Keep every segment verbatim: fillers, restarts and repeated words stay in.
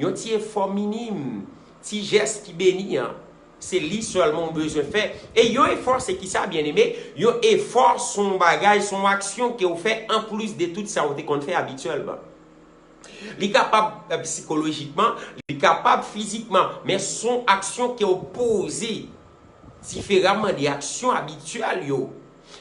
Yon ti efò minim, ti jès ki beni an, se li sèlman w bezwen fè. E yon efò, se kisa, byeneme? Yon efò se yon bagay, se yon aksyon ke w fè anplis de tout sa w te konn fè abityèlman. Li kapab, eh, sikolojikman, li kapab fizikman, men se yon aksyon ke w poze diferaman de aksyon abityèl yo.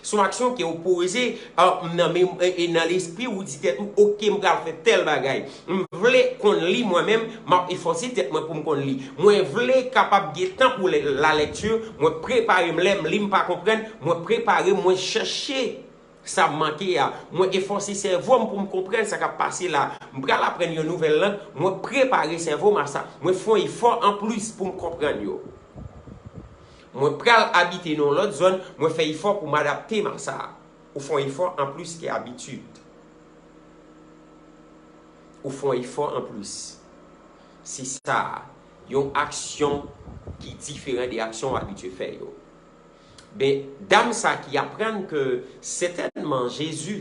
Se yon aksyon ke w poze, ah, nan men, e, e nan lespri w, ou di tèt ou, "Oke, m pral fè tèl bagay. M vle konn li mwen menm, m ap efòse tèt mwen pou m konn li. Mwen vle kapab gen tan pou lè, lalèkti, mwen prepare m, lè m li, m pa konprann, mwen prepare, mwen chèche sa m manke a. Mwen efòse sèvo m pou m konprann sa k ap pase la. M pral aprann yon nouvèl lang, mwen prepare sèvo m a sa. Mwen fè yon efò anplis pou m konprann yo." Mwen pral abite nan yon lòt zòn, mwen fè efò pou m adapte m a sa. Ou fè yon efò anplis ke abitid. Ou fè yon efò anplis. Se sa, yon aksyon ki diferan de aksyon w abitye fè yo. Ben, dam sa ki aprann ke sètènman Jezi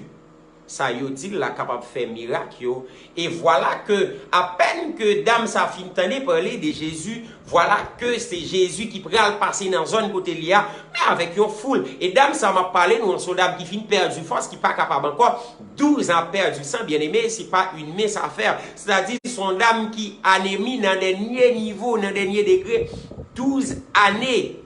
sa yo di l la kapab fè mirak yo. E vwala ke, apèn ke dam sa fin tande pale de Jezi, vwala ke se Jezi ki pral pase nan zòn kote li a, men avèk yon foul. E dam sa m ap pale nou an, se yon dam ki fin pèdi fòs, ki pa kapab ankò. Douz an pèdi san, byeneme, se pa yon mens afè. Sètadi, se yon dam ki anemi nan dènye nivo, nan dènye degre. Douz ane.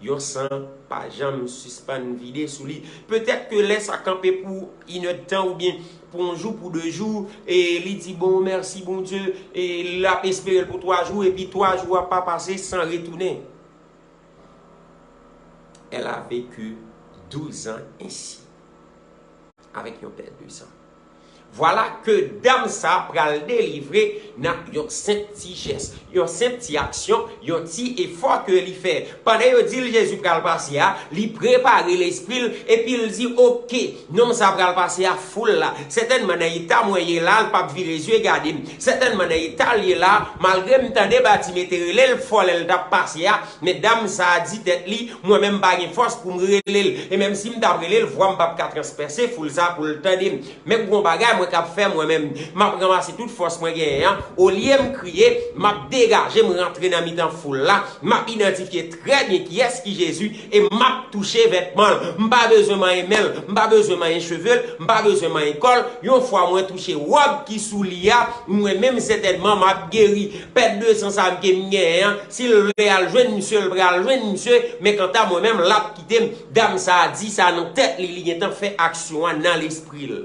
Yon san pa janm sispann vide sou li. Petèt ke lè sa kanpe pou inèdtan oubyen pou yon jou, pou de jou, e li di, "Bon, mèsi, Bondye," e l ap espere l pou twa jou, epi twa jou a pa pase san retounen. Elle a vécu douze ans ainsi, avec yon pèt de san. Vwala ke dam sa pral delivre nan yon senp ti jès, yon senp ti aksyon, yon ti efò ke li fè. Pandan yo di l Jezi pral pase a, li prepare lespri l, epi l di, "Oke, nonm sa pral pase a foul la. Sètènman nan eta mwen ye la, l p ap vire zye gade m. Sètènman nan eta l ye la, malgre m tande Batime te rele l fò lè l t ap pase a, men dam sa a di tèt li, mwen menm m pa gen fòs pou m rele l. E menm si m t ap rele l, vwa m p ap ka transpèse foul sa pou l tande m. Men gon bagay mwen k ap fè mwen menm. M ap ranmase tout fòs mwen genyen an. Olye m kriye, m ap degaje m rantre nan mitan foul la. M ap idantifye trè byen kiyès ki Jezi e m ap touche vètman l. M pa bezwen manyen men l, m pa bezwen manyen cheve l, m pa bezwen manyen kò l. Yon fwa mwen touche wòb ki sou li a, mwen menm sètènman m ap geri. Pèt de san sa m ke m genyen an, si l vle al jwenn misye, l pral jwenn misye, men kanta mwen menm, l ap kite m." Dam sa a di sa nan tèt li, li gentan fè aksyon an nan lespri l.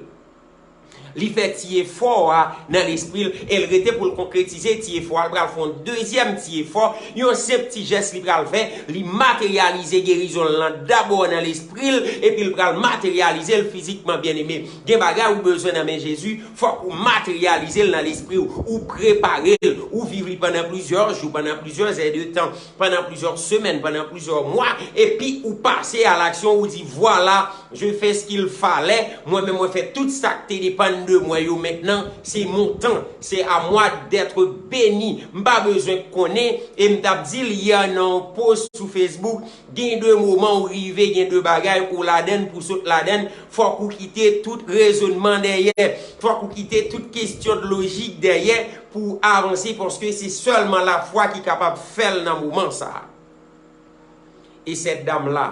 Li fè ti efò a nan lespri l, e l rete pou l konkretize ti efò a. L pral fè yon dezyèm ti efò, yon senp ti jès li pral fè, li materyalize gerizon l lan dabò nan lespri l, epi l pral materyalize l fizikman, byeneme. Gen bagay ou bezwen nan men Jezi, fòk ou materyalize l nan lespri w, ou prepare l, ou viv li pandan plizyè jou, pandan plizyè zè de tan, pandan plizyè semèn, pandan plizyè mwa, epi ou pase a laksyon, ou di, "Vwala, je fais ce qu'il fallait, mwen menm mwen fè tout sa k te depann de mwen yo, mentnan, c'est mon temps, c'est à moi d'être béni." M pa bezwen konnen, e m t ap di l yè nan yon post sou Facebook, gen de moman ou rive, gen de bagay ou ladann, pou sot ladann, fòk ou kite tout rezònman dèyè, fòk ou kite tout kesyon de lojik dèyè pou avanse, paske se sèlman lafwa ki kapab fè l nan moman sa a. E sèt dam la,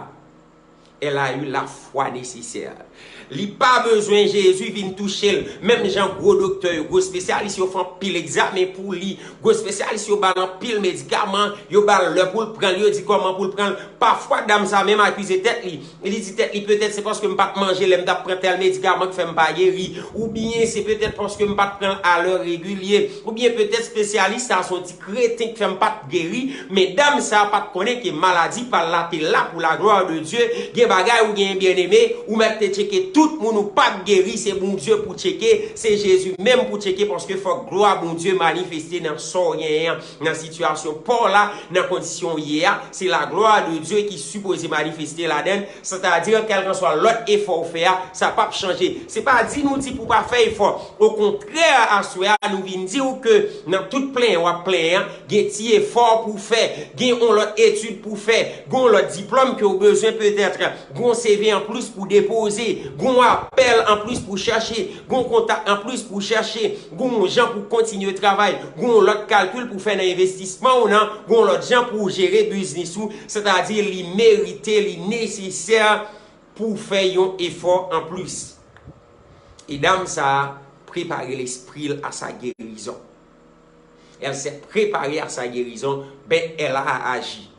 elle a eu la foi nécessaire. Li pa bezwen Jezi vin touche l. Menm jan gwo doktè yo, gwo espesyalis yo fè anpil egzamen pou li, gwo espesyalis yo ba l anpil medikaman, yo ba l lè pou l pran l, yo di kòman pou l pran l. Pafwa, dam sa menm akize tèt li. Li di tèt li, "Petèt se paske m pa t manje lè m t ap pran tèl medikaman k fè m pa geri." Oubyen se petèt paske m pa t pran l a lè regilye. Oubyen petèt espesyalis sa se yon ti kreten k fè m pa t geri. Men dam sa pa t konnen ke maladi pa l la te la pou la glwa de Dye. Gen bagay ou genyen, byeneme, ou mèt te tcheke tout moun, ou p ap geri, se Bondye pou tcheke, se Jezi menm pou tcheke, paske fòk glwa Bondye manifeste nan sa w genyen an, nan sitiyasyon pa w la, nan kondisyon w ye a. Se la glwa de Dye ki sipoze manifeste ladan l, sètadi kèlkanswa lòt efò w fè a, sa p ap chanje. Se pa di nou di pou w pa fè efò. Okontrè, aswè a, nou vin di w ke nan tout plenyen w ap plenyen an, gen ti efò pou w fè, gen yon lòt etid pou w fè, gen yon lòt diplòm ke w bezwen petèt, gen yon C V anplis pou w depoze, gen Gon apèl anplis pou chèche, gon kontak anplis pou chèche, gon jan pou kontinye travay, gon lòt kalkil pou fè nan envestisman ou nan, gon lòt jan pou jere biznis ou, sètadi li merite, li nesesè pou fè yon efò anplis. E dam sa a prepare lespri l a sa gerizon. Elle s'est préparée à sa guérison, ben elle a agi.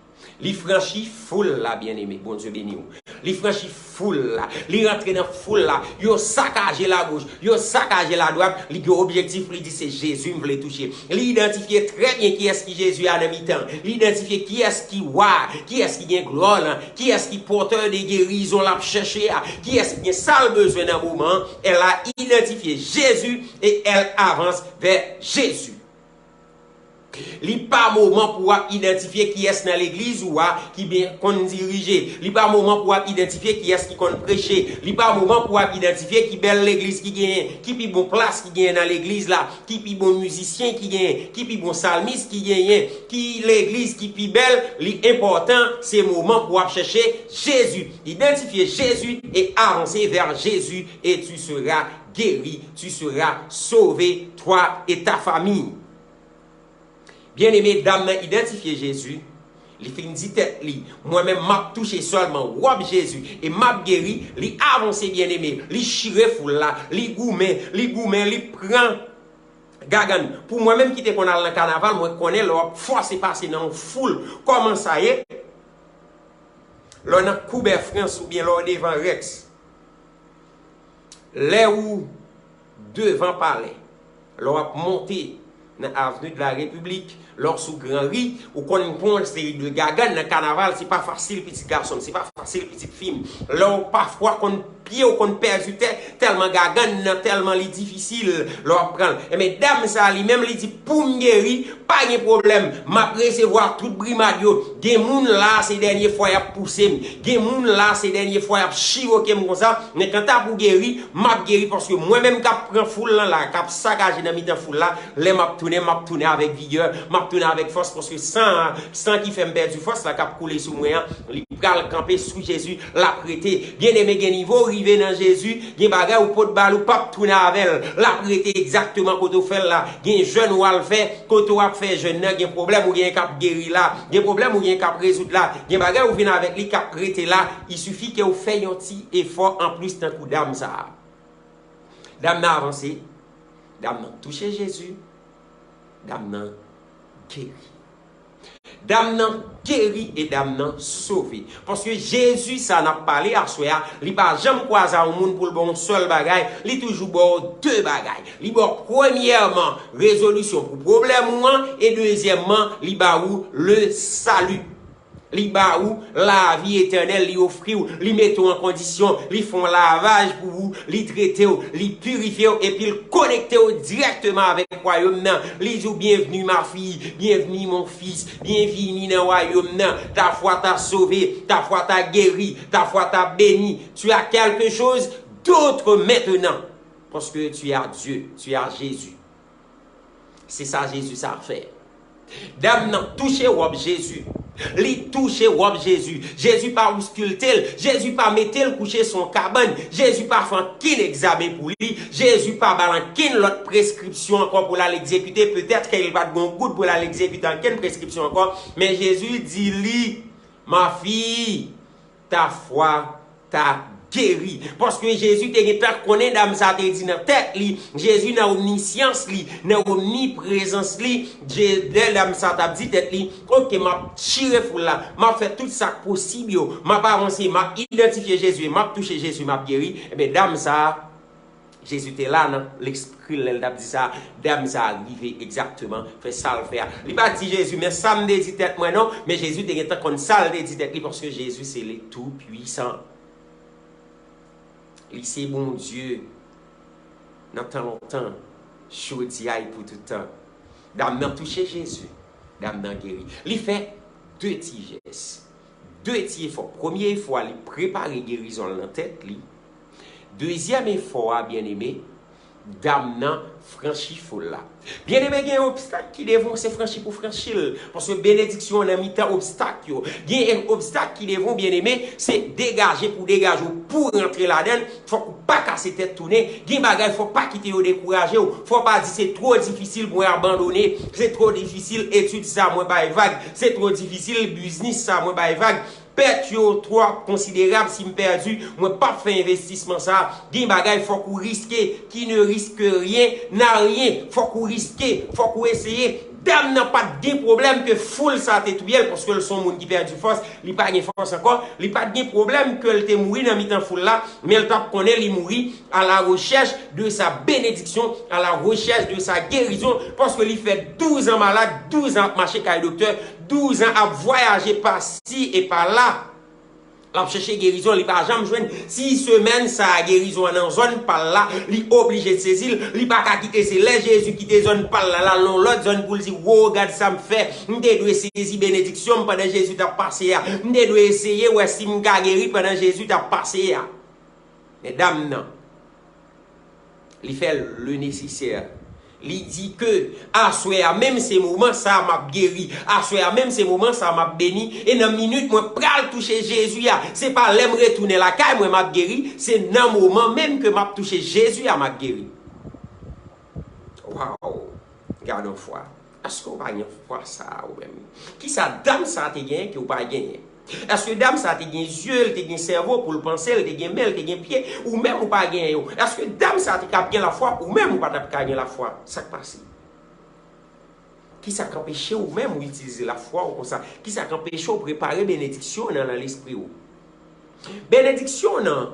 Li franchi foul la, byeneme, Bondye beni w. Li franchi foul la. Li rantre nan foul la. Yo sakaje lagoch, yo sakaje ladwat. Li gen objektif, li di se Jezi m vle touche. Li idantifye trè byen kiyès ki Jezi a nan mitan. Li idantifye kiyès ki wa, kiyès ki gen glwa lan, kiyès ki pòtè de gerizon l ap chèche a, kiyès ki gen sa l bezwen nan moman an. Elle a identifié Jésus et elle avance vers Jésus. Li pa moman pou w ap idantifye kiyès nan legliz ou a ki byen konn dirije. Li pa moman pou w ap idantifye kiyès ki konn preche. Li pa moman pou w ap idantifye ki bèl legliz ki genyen, ki pi bon plas ki genyen nan legliz la, ki pi bon mizisyen ki genyen, ki pi bon salmis ki genyen, ki legliz ki pi bèl. Li enpòtan, se moman pou w ap chèche Jezi. Identifier Jésus et avancer vers Jésus et tu seras guéri, tu seras sauvé, toi et ta famille. Byeneme, dam nan idantifye Jezi, li fin di tèt li, mwen menm m ap touche sèlman wòb Jezi e m ap geri. Li avanse, byeneme, li chire foul la, li goumen, li goumen, li pran gagann. Pou mwen menm ki te konn al nan kanaval, mwen konnen lè w ap fòse pase nan yon foul, kòman sa ye? Lè w nan Koubè Frans oubyen lè w devan Rex, lè ou devan palè, lè w ap monte nan Avenue de la République, lè w sou Gran Ri, ou konn pran yon seri de gagann nan kanaval, se pa fasil pitit gason m, se pa fasil pitit fi m. Lè w pafwa konn pye w konn pèdi tè, tèlman gagann nan, tèlman li difisil lè w ap pran l. Enben, dam sa a li menm li di, pou m geri, pa gen pwoblèm, m ap resevwa tout brimad yo. Gen moun la, se dènye fwa y ap pouse m. Gen moun la, se dènye fwa y ap chiwoke m konsa. Men kanta pou geri, m ap geri paske mwen menm k ap pran foul lan la, k ap sakaje nan mitan foul la, lè m ap tounen, m ap tounen avèk vigè, m ap tounen avèk fòs paske san an, san ki fè m pèdi fòs la k ap koule sou mwen an, li pral kanpe sou Jezi, l ap rete. Byeneme, gen nivo w rive nan Jezi, gen bagay ou pot ba l, ou p ap tounen avè l. L ap rete egzakteman kote w fè l la. Gen jèn ou al fè, kote w ap fè jèn nan, gen pwoblèm ou genyen k ap geri la. Gen pwoblèm ou genyen k ap rezoud la. Gen bagay ou vin avèk li k ap rete la. Il suffit ke w fè yon ti efò anplis tankou dam sa a. Dam nan avanse. Dam nan touche Jezi. Dam nan geri. Dam nan geri e dam nan sove. Paske Jezi sa n ap pale aswè a, li pa janm kwaze a yon moun pou l ba w yon sèl bagay, li toujou ba w de bagay. Li ba w premyèman rezolisyon pou pwoblèm ou an, e dezyèmman, li ba ou le salut. Li ba ou lavi etènèl, li ofri w, li mete w an kondisyon, li fè yon lavaj pou ou, li trete w, li pirifye w, epi l konekte w dirèkteman avèk wayòm nan. Li di w, bienvenue ma fille, bienvenue mon fils, byenvini nan wayòm nan. Ta foi t'a sauvé, ta foi t'a guéri, ta foi t'a béni. Tu as quelque chose d'autre maintenant, parce que tu as Dieu, tu as Jésus. Se sa Jezi sa fè. Dam nan touche wòb Jezi. Li touche wòb Jezi. Jezi pa ouskilte l. Jezi pa mete l kouche sou yon kabann. Jezi pa fè ankenn egzamen pou li. Jezi pa ba l ankenn lòt preskripsyon ankò pou l al egzekite. Petèt ke li pa t gen yon goud pou l al egzekite ankenn preskripsyon ankò. Men Jezi di li, ma fille, ta foi t'a guéri. Paske Jezi te gentan konnen dam sa te di nan tèt li, Jezi nan omnisyans li, nan omniprezans li, Je- lè dam sa t ap di tèt li, oke, m ap chire foul la, m ap fè tout sa k posib yo, m ap avanse, m ap idantifye Jezi, m ap touche Jezi, m ap geri. Ebyen, dam sa, Jezi te la nan lespri l lè l t ap di sa, dam sa rive egzakteman fè sa l fè a. Li pa t di Jezi, men sa m te di tèt mwen non, men Jezi te gentan konn sa l te di tèt li, paske Jezi se le Toupwisan. Li se Bondye nan tan lontan, jodi a e pou tout tan. Dam nan touche Jezi, dam nan geri. Li fè de ti jès, de ti efò. Premye efò a, li prepare gerizon l nan tèt li. Dezyèm efò a, byeneme, Dam nan franchi foul la. Byeneme, gen obstak ki devan w, se franchi pou franchi l. Paske benediksyon an nan mitan obstak yo. Gen obstak ki devan w, byeneme, se degaje pou degaje w, pou rantre ladan l. Fòk ou pa kase tèt tounen. Gen bagay, fò w pa kite yo dekouraje w. Fò w pa di se twò difisil pou mwen abandone. Se twò difisil, etid sa mwen bay vag. Se twò difisil, biznis sa mwen bay vag. Pèt yo twò konsiderab, si m pèdi, mwen p ap fè envestisman sa. Gen bagay fòk ou riske, qui ne risque rien n'a rien. Fòk ou riske, fòk ou eseye. Dam nan pa t gen pwoblèm ke foul sa te touye l, paske l se yon moun ki pèdi fòs, li pa gen fòs ankò, li pa t gen pwoblèm ke l te mouri nan mitan foul la, men l t ap konnen li mouri à la recherche de sa bénédiction, à la recherche de sa guérison, paske li fè douz an malad, douz an ap mache kay doktè, douz an ap vwayaje pa si e pa la. L ap chèche gerizon, li pa janm jwenn. Si semèn sa a gerizon an nan zòn pa l la, li oblije sezi l, li pa ka kite. Se lè Jezi kite zòn pa l la, l al nan yon lòt zòn pou l di, wo, gad sa m fè. M te dwe sezi benediksyon m pandan Jezi t ap pase a. M te dwe eseye wè si m ka geri pandan Jezi t ap pase a. Men dam nan, li fè le nécessaire. Li di ke aswè a menm se moman sa a m ap geri. Aswè a menm se moman sa a m ap beni. E nan minit mwen pral touche Jezi a, se pa lè m retounen lakay mwen m ap geri. Se nan moman menm ke m ap touche Jezi a m ap geri. Waw! Gade yon fwa. Èske w pa gen fwa sa a ou menm? Kisa dam sa a te genyen ke w pa genyen? Èske dam sa a te gen zye, l te gen sèvo pou l panse, l te gen men, l te gen pye, ou menm ou pa genyen yo? Èske dam sa a te kab gen lafwa, ou menm ou pa t ap ka gen lafwa? Sa k pase? Kisa k anpeche ou menm ou itilize lafwa ou konsa? Kisa k anpeche ou prepare benediksyon nan, nan lespri ou? Benediksyon nan,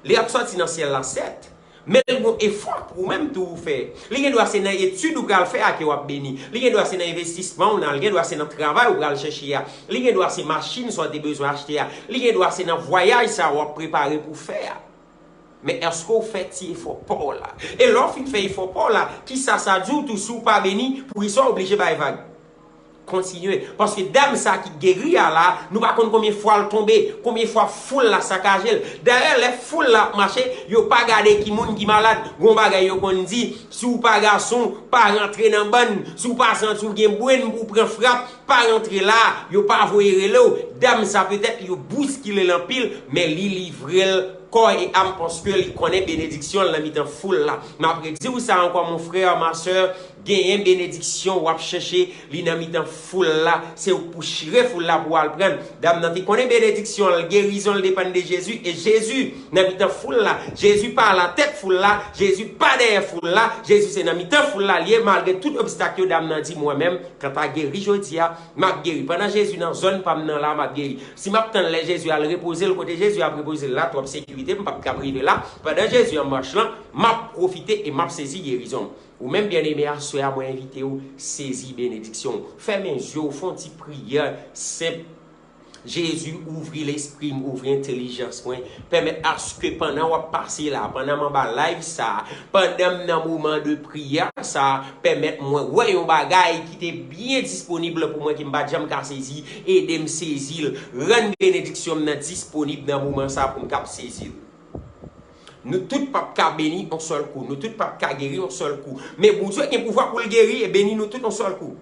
li ap sòti nan syèl la, sèt, men l gon efò pou ou menm tou ou fè. Li gen dwa se nan etid ou pral fè a ke w ap beni. Li gen dwa se nan envestisman ou nan, li gen dwa se nan travay ou pral chèche a. Li gen dwa se machin sa w te bezwen achte a. Li gen dwa se nan vwayaj sa w ap prepare pou fè a. Men èske w fè ti efò pa w la? E lè w fin fè efò pa w la, kisa sa di w tou si w pa beni, poukisa w oblije bay vag? Kontinye. Paske dam sa ki geri a la, nou pa konn konbyen fwa l tonbe, konbyen fwa foul la sakaje l. Dayè, lè foul la ap mache, yo pa gade ki moun ki malad. Gon bagay yo konn di, si w pa gason, pa rantre nan bann. Si w pa santi w gen brenn pou w pran frap, pa rantre la. Yo pa voye rele w. Dam sa petèt yo bouskile l anpil, men li livre l kò e am paske li konnen benediksyon l nan mitan foul la. M ap redi w sa ankò, mon frè, ma sè, genyen benediksyon w ap chèche, li nan mitan foul la, se ou k pou chire foul la pou w al pran l. Dam nan te konnen benediksyon l, gerizon l depann de Jezi, e Jezi nan mitan foul la. Jezi pa alatèt foul la, Jezi pa dèyè foul la, Jezi se nan mitan foul la l ye, malgre tout obstak yo, dam nan di, mwen menm, kanta geri jodi a, m ap geri. Pandan Jezi nan zòn pa m nan la, m ap geri. Si m ap tann lè Jezi al repoze l kote Jezi ap repoze l la, twòp sekirite, m p ap kab rive la. Pandan Jezi an mach lan, m ap pwofite e m ap sezi gerizon m. Ou menm byeneme, aswè a mwen envite w sezi benediksyon w. Fèmen zye w, fè yon ti priyè senp. Jezi, ouvri lespri m, ouvri entèlijans mwen. Pèmèt aske pandan w ap pase la, pandan m anba live sa, pandan m nan moman de priyè sa, pèmèt mwen wè yon bagay ki te byen disponib pou mwen ke m pa t janm ka sezi. Ede m sezi l. Rann benediksyon m nan disponib nan moman sa pou m kab sezi l. Nou tout p ap ka beni yon sèl kou. Nou tout p ap ka geri yon sèl kou. Men Bondye gen pouvwa pou l geri e beni nou tout yon sèl kou.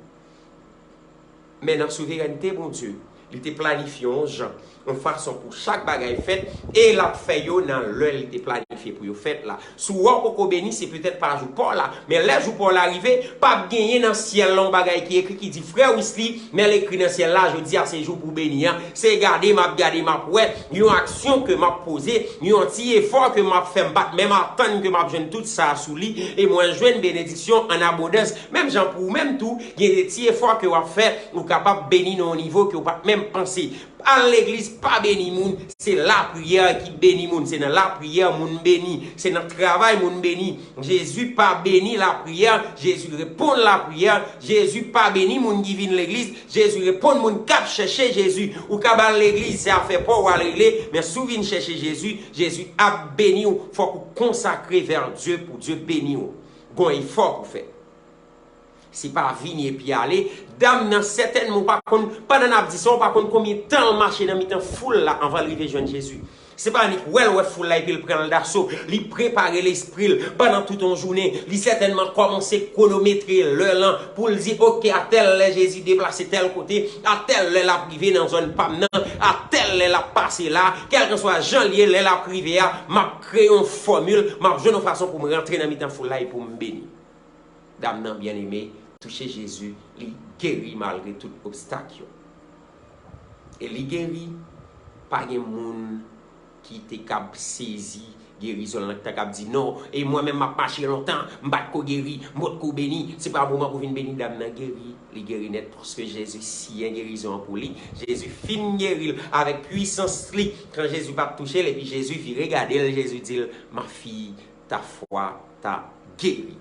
Men nan souverènte Bondye, li te planifye yon jan, yon fason pou chak bagay fèt, e l ap fè yo nan lè li te planifye pou yo fèt la. Si w wè w poko beni, se petèt pa jou pa w la, men lè jou pa w la rive, p ap genyen nan syèl la yon bagay ki ekri ki di, frè Wisly, men l ekri nan syèl la, jodi a se jou pou w beni an. Se gade m ap gade, m ap wè, yon aksyon ke m ap poze, yon ti efò ke m ap fè, m pa t menm atann ke m ap jwenn tout sa sou li, e mwen jwenn benediksyon an abondans. Menm jan pou ou menm tou, gen de ti efò ke w ap fè, ou kapab beni nan yon nivo ke w pa t menm panse. Al legliz pa beni moun, se lapriyè ki beni moun, se nan lapriyè moun beni, se nan travay moun beni. Jezi pa beni lapriyè, Jezi reponn lapriyè. Jezi pa beni moun ki vin legliz, Jezi reponn moun k ap chèche Jezi. Ou ka ba l legliz, se afè pa w al regle, men si w vin chèche Jezi, Jezi ap beni w. Fòk ou konsakre vè Dye pou Dye beni w. Gon efò pou fè. Se pa vini epi ale. Dam nan, sètènman, ou pa konn, pandan n ap di sa, ou pa konn konbyen tan l mache nan mitan foul la anvan l rive jwenn Jezi. Se pa annik wè l wè foul la epi l pran l daso. Li prepare lespri l pandan tout yon jounen. Li sètènman kòmanse kwonometre lè lan pou l di, oke, a tèl lè Jezi deplase tèl kote, a tèl lè l ap rive nan zòn pa m nan, a tèl lè l ap pase la, kèlkanswa jan l ye, lè l ap rive a, m ap kreye yon fòmil, m ap jwenn yon fason pou m rantre nan mitan foul la e pou m beni. Dam nan byeneme touche Jezi, li geri malgre tout obstak yo. E li geri, pa gen moun ki te kab sezi gerizon l lan, ki ta kab di, non, e mwen menm m ap mache lontan, m pa t ko geri, m potko beni, se pa moman pou vin beni. Dam nan geri, li geri nèt, paske Jezi siyen gerizon an pou li. Jezi fin geri l avèk pwisans li, kan Jezi pa t touche l, epi Jezi vire gade l, Jezi di l, ma fille, ta foi t'a guéri.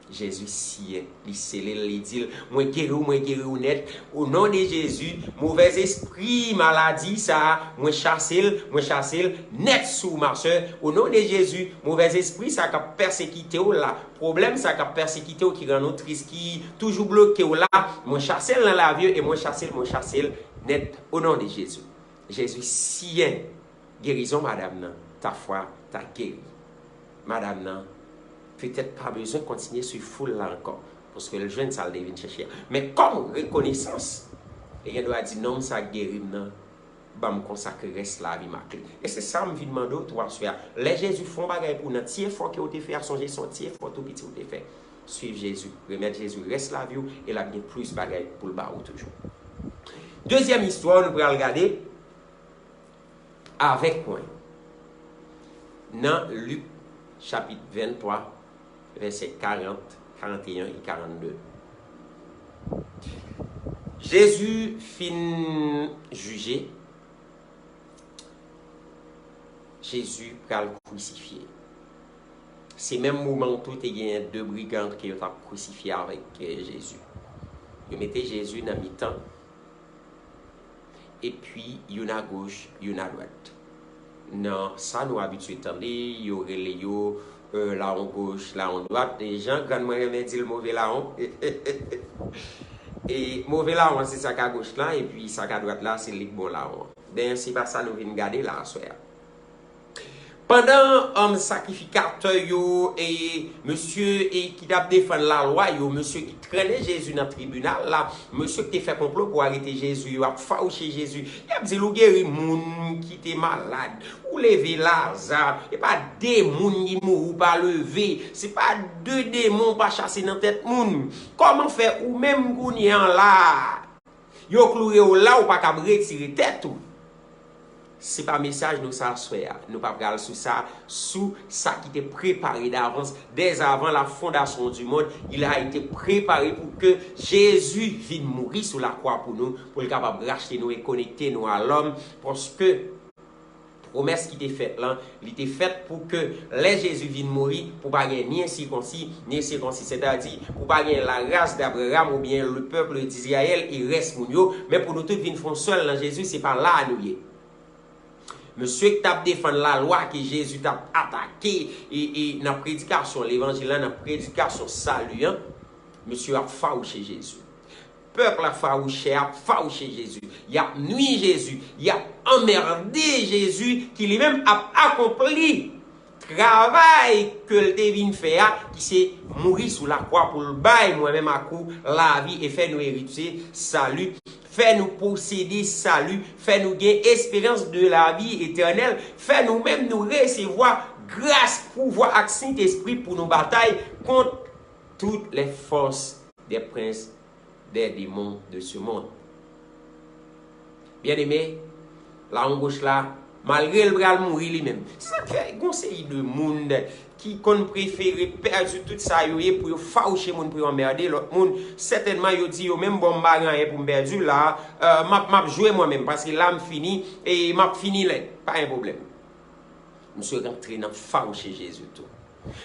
Jezi siyen, li sele l, li di l, mwen geri w, mwen geri w nèt. O non de Jezi, movèzespri maladi sa a, mwen chase l, mwen chase l nèt sou w, ma sè. O non de Jezi, movèzespri sa k ap pèsekite w la, pwoblèm sa k ap pèsekite w, ki rann ou tris, ki toujou bloke w la, mwen chase l nan lavi w e mwen chase l, mwen chase l nèt. O non de Jezi. Jezi siyen gerizon madanm nan, ta foi t'a guéri. Madanm nan petèt pa bezwen kontinye swiv foul la ankò, paske l jwenn sa l te vin chèche a. Men kòm rekonesans, li gen dwa di, nonm sa k geri m nan, ban m konsakre rès lavi m ak li. E se sa m vin mande w tou aswè a. Lè Jezi fè yon bagay pou w nan ti efò ke w te fè a, sonje se yon ti efò tou piti w te fè. Swiv Jezi, remèt Jezi rès lavi w, e l ap gen plis bagay pou l ba ou toujou. Dezyèm istwa nou pral gade, avèk mwen nan Lik chapit venntwa, vèsè karant, karanteyen e karannde. Jezi fin jije, Jezi pral krisifye. Se menm moman tou te genyen de brigan ke yo t ap krisifye avèk, eh, Jezi. Yo mete Jezi nan mitan, epi youn agoch, youn adwat. Nan sa nou abitye tande, yo rele yo, eh, lawon goch, lawon dwat. E jan grann mwen renmen di l, move lawon. E move lawon an, se sa k agoch lan, epi sa k adwat la, se li k bon lawon an. Men se pa sa nou vin gade la aswè a. Pandan, um, sakrifikatè yo e mesye e ki t ap defann lalwa yo, mesye ki trennen Jezi nan tribinal la, mesye ki te fè konplo pou arete Jezi yo ap fawouche Jezi. Y ap di l, ou geri moun ki te malad, ou leve Laza, e pa de moun ki mouri ou pa leve, se pa de demon ou pa chase nan tèt moun. Kòman fè ou menm kounye an la a? Yo kloure w la, ou pa kab retire tèt ou. Se pa mesaj nou sa aswè a. Nou pa pral sou sa, sou sa ki te prepare davans, dès avant la fondation du monde, il a été préparé pour que Jésus vin mouri sou lakwa pou nou, pou l kapab rachte nou e konekte nou a lòm, paske pwomès ki te fèt lan, li te fèt pou ke lè Jezi vin mouri, pou pa gen ni ensikonsi, ni ensikonsi, sètadi pou pa gen la race d'Abraham oubyen le peuple d'Israël e rès moun yo, men pou nou tout vin fon sèl nan Jezi, se pa la a nou ye. Mesye ki t ap defann lalwa ke Jezi t ap atake e, e nan predikasyon levanjil la, nan predikasyon sali an, mesye ap fawouche Jezi. Pèp la fawouchè ap fawouche Jezi. Y ap nwi Jezi. Y ap anmède Jezi ki li menm ap akonpli travay ke l te vin fè a, ki se mouri sou lakwa pou l bay mwen menm ak ou lavi e fè nou eritye sali, fè nou posede sali, fè nou gen esperans de lavi etènèl, fè nou menm nou resevwa gras, pouvwa ak Sentespri pou nou batay kont toutes les forces des princes des démons de ce monde. Byeneme, lawon goch la, malgre l pral mouri li menm. Se sa k fè gon seri de moun ki konn prefere pèdi tout sa yo ye pou yo fawouche moun, pou yo anmède lòt moun. Sètènman, yo di yo menm, bon, m pa gen anyen pou m pèdi la, euh, m ap, m ap jwe mwen menm, paske la m fini, e m ap fini lèd. Pa gen pwoblèm. Misye rantre nan fawouche Jezi tou.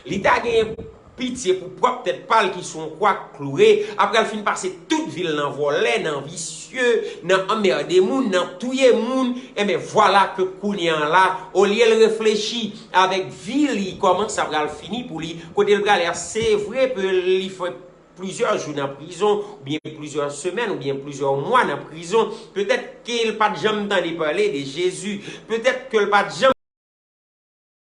Li ta genyen pitye pou pwòp tèt pa l ki sou yon kwa kloure, apre l fin pase tout vi l nan vòlè, nan visye, nan anmède moun, nan touye moun, enben vwala ke kounye an la, olye l reflechi avèk vi li, kòman sa pral fini pou li, kote l prale a, se vre ke li fè plizyè jou nan prizon, oubyen plizyè semèn, oubyen plizyè mwa nan prizon. Petèt ke l pa t janm tande pale de Jezi. Petèt ke l pa t janm